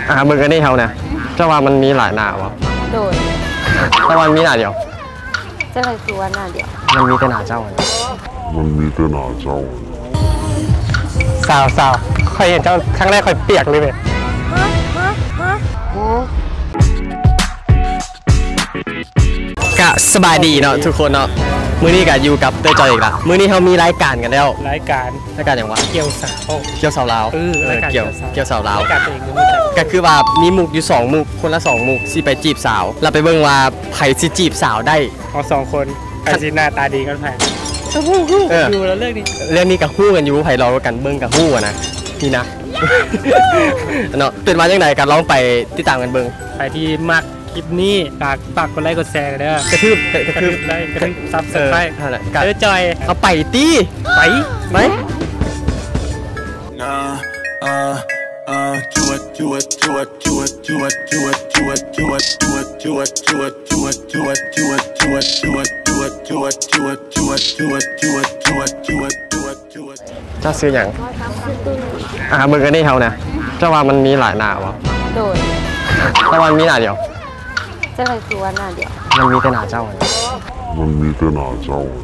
ອ່າ ເບິ່ງອັນນີ້ເຮົານະ ເຈົ້າວ່າມັນມີຫຼາຍໜ້າບໍ່? ໂດຍ ເຈົ້າວ່າມັນມີໜ້າດຽວ? ເຈົ້າຄືວ່າໜ້າດຽວ? ມັນມີແຕ່ໜ້າເຈົ້າຫັ້ນນະ ມັນມີແຕ່ໜ້າເຈົ້າຫັ້ນນະ. ສາວ ສາວ ຂ້ອຍເຫັນເຈົ້າຄັ້ງແລກຂ້ອຍປຽກເລີຍເວີຍ. ກະສະບາຍດີເນາະທຸກຄົນເນາະ ມື້ນີ້ກະຢູ່ກັບເຕີຈອຍອີກລະ. ມື້ນີ້ເຮົາມີລາຍການກັນແລ້ວ. ລາຍການ ລາຍການຫຍັງວະ? ກ່ຽວສາວ. ກ່ຽວສາວລາວ. ເອີ ເອີ ລາຍການ ກ່ຽວ ກ່ຽວສາວ ກ່ຽວສາວລາວ. ລາຍການຕົວເອງກໍຮູ້ຈັກ ກໍຄືວ່າມີມຸກຢູ່ສອງມຸກ ຄົນລະສອງມຸກ ຊິໄປຈີບສາວ ລະໄປເບິ່ງວ່າໃຜຊິຈີບສາວໄດ້. ເຮົາສອງຄົນ ໃຜຊິໜ້າຕາດີກ່ອນໃຜ? ກໍຮູ້ ຮູ້ ເອີ ຢູ່ແລ້ວເລື່ອງນີ້ ເລື່ອງນີ້ກໍຮູ້ກັນຢູ່ ໃຜຫຼໍ່ກວ່າກັນ ເບິ່ງກໍຮູ້ຫັ້ນນະ ນີ້ນະ ເນາະ. ເປັນວ່າຈັ່ງໃດກໍລອງໄປຕິດຕາມກັນເບິ່ງ. ໃຜທີ່ມັກ ຄລິບນີ້ ຝາກ ຝາກກົດໄລກົດແຊເດີ. ກະທຶບ ກະທຶບໄລ ກະທຶບຊັບສະໄຄຣບ ເອີ ຫັ້ນແຫຼະ ເຕີຈອຍ. ເອົາໄປຕິ ໄປ ໄປ. ເຈົ້າຊື່ຫຍັງ? ອ່າ ເບິ່ງອັນນີ້ເຮົານະ ເຈົ້າວ່າມັນມີຫຼາຍໜ້າບໍ່? ໂດຍ ເຈົ້າວ່າມັນມີໜ້າດຽວ? ເຈົ້າຄືວ່າໜ້າດຽວ? ມັນມີແຕ່ໜ້າເຈົ້າຫັ້ນນະ ມັນມີແຕ່ໜ້າເຈົ້າຫັ້ນນະ.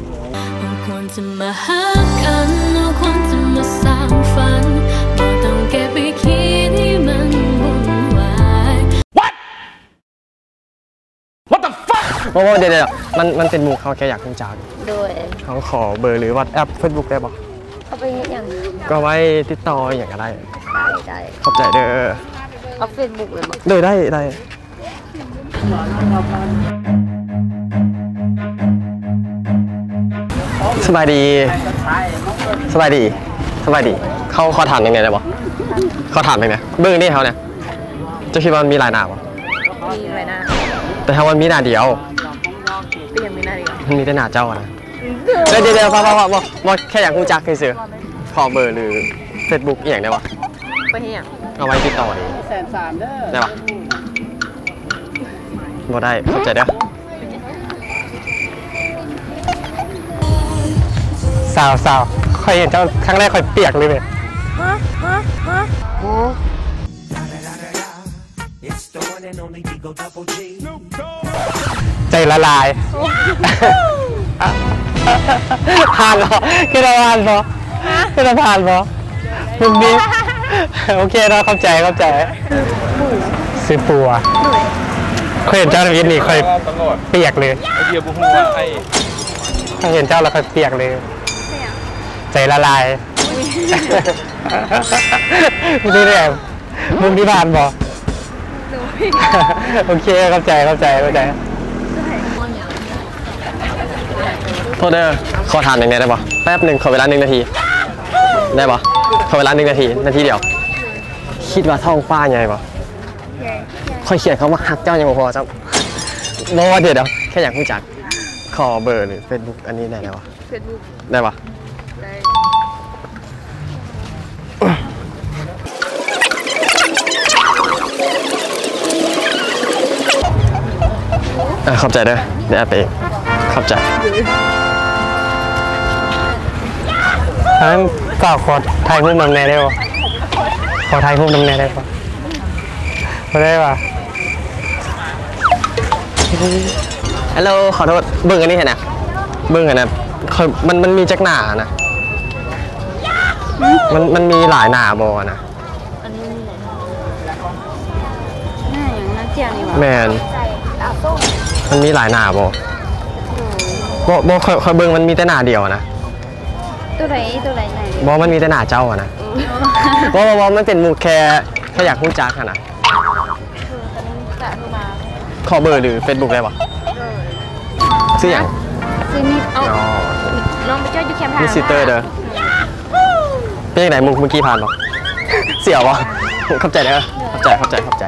ເຮົາຄວນຈະມາຮັກກັນ ເຮົາຄວນຈະມາສ້າງຝັນ ບໍ່ຕ້ອງເກັບໄວ້ຄິດໃຫ້ມັນວຸ່ນວາຍ. What? What the fuck? ບໍ່ ບໍ່ ດຽວ ດຽວ ມັນ ມັນເປັນມຸກ ເຮົາແຄ່ຢາກຮູ້ຈັກ. ໂດຍ ເຮົາຂໍເບີ ຫຼື ວັອດແອັບ ເຟສບຸກ ໄດ້ບໍ່? ເອົາໄປເຮັດຫຍັງ? ກໍໄວ້ຕິດຕໍ່ຫຍັງກໍໄດ້. ໄດ້ ໄດ້ ຂອບໃຈເດີ. ເອົາເຟສບຸກເລີຍບໍ່? ໂດຍ ໄດ້ ໄດ້. ສະບາຍດີ ສະບາຍດີ ສະບາຍດີ. ເຮົາຂໍຖາມຫຍັງແດ່ໄດ້ບໍ່? ຂໍຖາມຫຍັງແດ່? ເບິ່ງນີ້ເຮົານະ ເຈົ້າຄິດວ່າມັນມີຫຼາຍໜ້າບໍ່? ມີຫຼາຍໜ້າ ແຕ່ເຮົາວ່າມັນມີໜ້າດຽວ. ກໍຍັງມີໜ້າດຽວ ມັນມີແຕ່ໜ້າເຈົ້ານະ. ດຽວ ດຽວ ດຽວ ບໍ່ ບໍ່ ແຄ່ຢາກຮູ້ຈັກຊື່ໆ. ຂໍເບີ ຫຼື ເຟສບຸກ ອີ່ຫຍັງໄດ້ບໍ່? ໄປເຮັດຫຍັງ? ເອົາໄວ້ຕິດຕໍ່ເດ້. ແສນສາມເດີ ໄດ້ບໍ່? ບໍ່ໄດ້ ຂອບໃຈເດີ. ສາວ ສາວ ຂ້ອຍເຫັນເຈົ້າຄັ້ງແລກຂ້ອຍປຽກເລີຍເວີຍ. ໃຈລະລາຍ. ຜ່ານບໍ່? ຄິດວ່າຜ່ານບໍ່? ຄິດວ່າຜ່ານບໍ່? ມຸກນີ້ ໂອເຄເນາະ ຂອບໃຈ ຂອບໃຈ. ຊື່ປູ ຂ້ອຍເຫັນເຈົ້າທຳອິດນີ້ຂ້ອຍປຽກເລີຍ. ຂ້ອຍເຫັນເຈົ້າແລ້ວຂ້ອຍປຽກເລີຍ ໃຈລະລາຍ. ນີ້ແຫຼະ ມຸກນີ້ຜ່ານບໍ່? ໂດຍ ໂອເຄ ຂອບໃຈ ຂອບໃຈ ຂອບໃຈ. ໂທດເດີ ຂໍຖາມຫຍັງແດ່ໄດ້ບໍ່? ແປັບໜຶ່ງ ຂໍເວລາໜຶ່ງນາທີ ໄດ້ບໍ່? ຂໍເວລາໜຶ່ງນາທີ ນາທີດຽວ. ຄິດວ່າທ້ອງຟ້າໃຫຍ່ບໍ່? ຂ້ອຍຂຽນຄຳວ່າຮັກເຈົ້າຍັງບໍ່ພໍຊ້ຳ. ບໍ່ ດຽວ ດຽວ ແຄ່ຢາກຮູ້ຈັກ. ຂໍເບີ ຫຼື ເຟສບຸກ ອັນນີ້ໄດ້ ໄດ້ບໍ່? ເຟສບຸກ ໄດ້ປະ? ໄດ້. ອ່າ ຂອບໃຈເດີ ດຽວແອັດໄປເອງ. ຂອບໃຈ. ອັນນັ້ນ ຝາກຂໍຖ່າຍຮູບນຳແດ່ໄດ້ບໍ່? ຂໍຖ່າຍຮູບນຳແດ່ໄດ້ບໍ່? ບໍ່ໄດ້ຫວາ? ຮັລໂຫຼ ຂໍໂທດ ເບິ່ງອັນນີ້ຫັ້ນນະ ເບິ່ງຫັ້ນນະ ມັນ ມັນມີຈັກໜ້ານະ? ມັນ ມັນມີຫຼາຍໜ້າບໍ່ນະ? ອັນນີ້ມີຫຼາຍໜ້າ ໜ້າຫຍັງ? ໜ້າກ້ຽງນີ້ຫວາ? ແມ່ນ ມັນມີຫຼາຍໜ້າບໍ່? ບໍ່ ບໍ່ ຂ້ອຍ ຂ້ອຍເບິ່ງມັນມີແຕ່ໜ້າດຽວນະ. ໂຕໃດ ໂຕໃດໃນ? ບໍ່ ມັນມີແຕ່ໜ້າເຈົ້າຫັ້ນນະ. ບໍ່ ບໍ່ ບໍ່ ມັນເປັນມຸກແຄ່ ແຄ່ຢາກຮູ້ຈັກຫັ້ນນະ. ຂໍເບີ ຫຼື ເຟສບຸກ ໄດ້ບໍ່? ຊື່ຫຍັງ? ຊື່ນິດ. ອໍ ນ້ອງໄປຈອດຢູ່ແຄມທາງ ມີຊີເຕີເດີ. ເປັນຈັ່ງໃດ ມຸກມື້ກີ້ຜ່ານບໍ່? ສຽວບໍ່? ຂອບໃຈເດີ ຂອບໃຈ ຂອບໃຈ ຂອບໃຈ.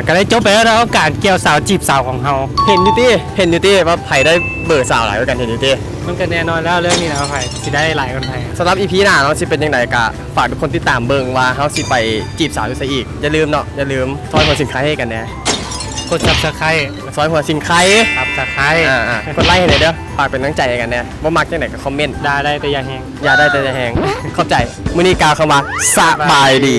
ກໍໄດ້ຈົບໄປແລ້ວເນາະ ການກ່ຽວສາວຈີບສາວຂອງເຮົາ. ເຫັນຢູ່ຕິ ເຫັນຢູ່ຕິ ວ່າໃຜໄດ້ເບີສາວຫຼາຍກວ່າກັນ ເຫັນຢູ່ຕິ. ມັນກໍແນ່ນອນແລ້ວ ເລື່ອງນີ້ນະ ໃຜຊິໄດ້ຫຼາຍກວ່າໃຜ. ສຳລັບອີພີໜ້າເນາະ ຊິເປັນຈັ່ງໃດ ກໍຝາກທຸກຄົນຕິດຕາມເບິ່ງວ່າເຮົາຊິໄປຈີບສາວຢູ່ໃສອີກ. ຢ່າລືມເນາະ ຢ່າລືມຊອຍຫົວສິນໄຄໃຫ້ກັນແດ່ ກົດຊັບສະໄຄ ຊອຍຫົວສິນໄຄ ຊັບສະໄຄ ອ່າໆ ກົດໄລໃຫ້ແດ່ເດີ ຝາກເປັນກຳລັງໃຈໃຫ້ກັນແດ່. ບໍ່ມັກຈັ່ງໃດກໍຄອມເມັນ ດ່າໄດ້ແຕ່ຢ່າແຮງ ຢ່າໄດ້ແຕ່ຢ່າແຮງ. ຂອບໃຈ. ມື້ນີ້ກ່າວຄຳວ່າ ສະບາຍດີ.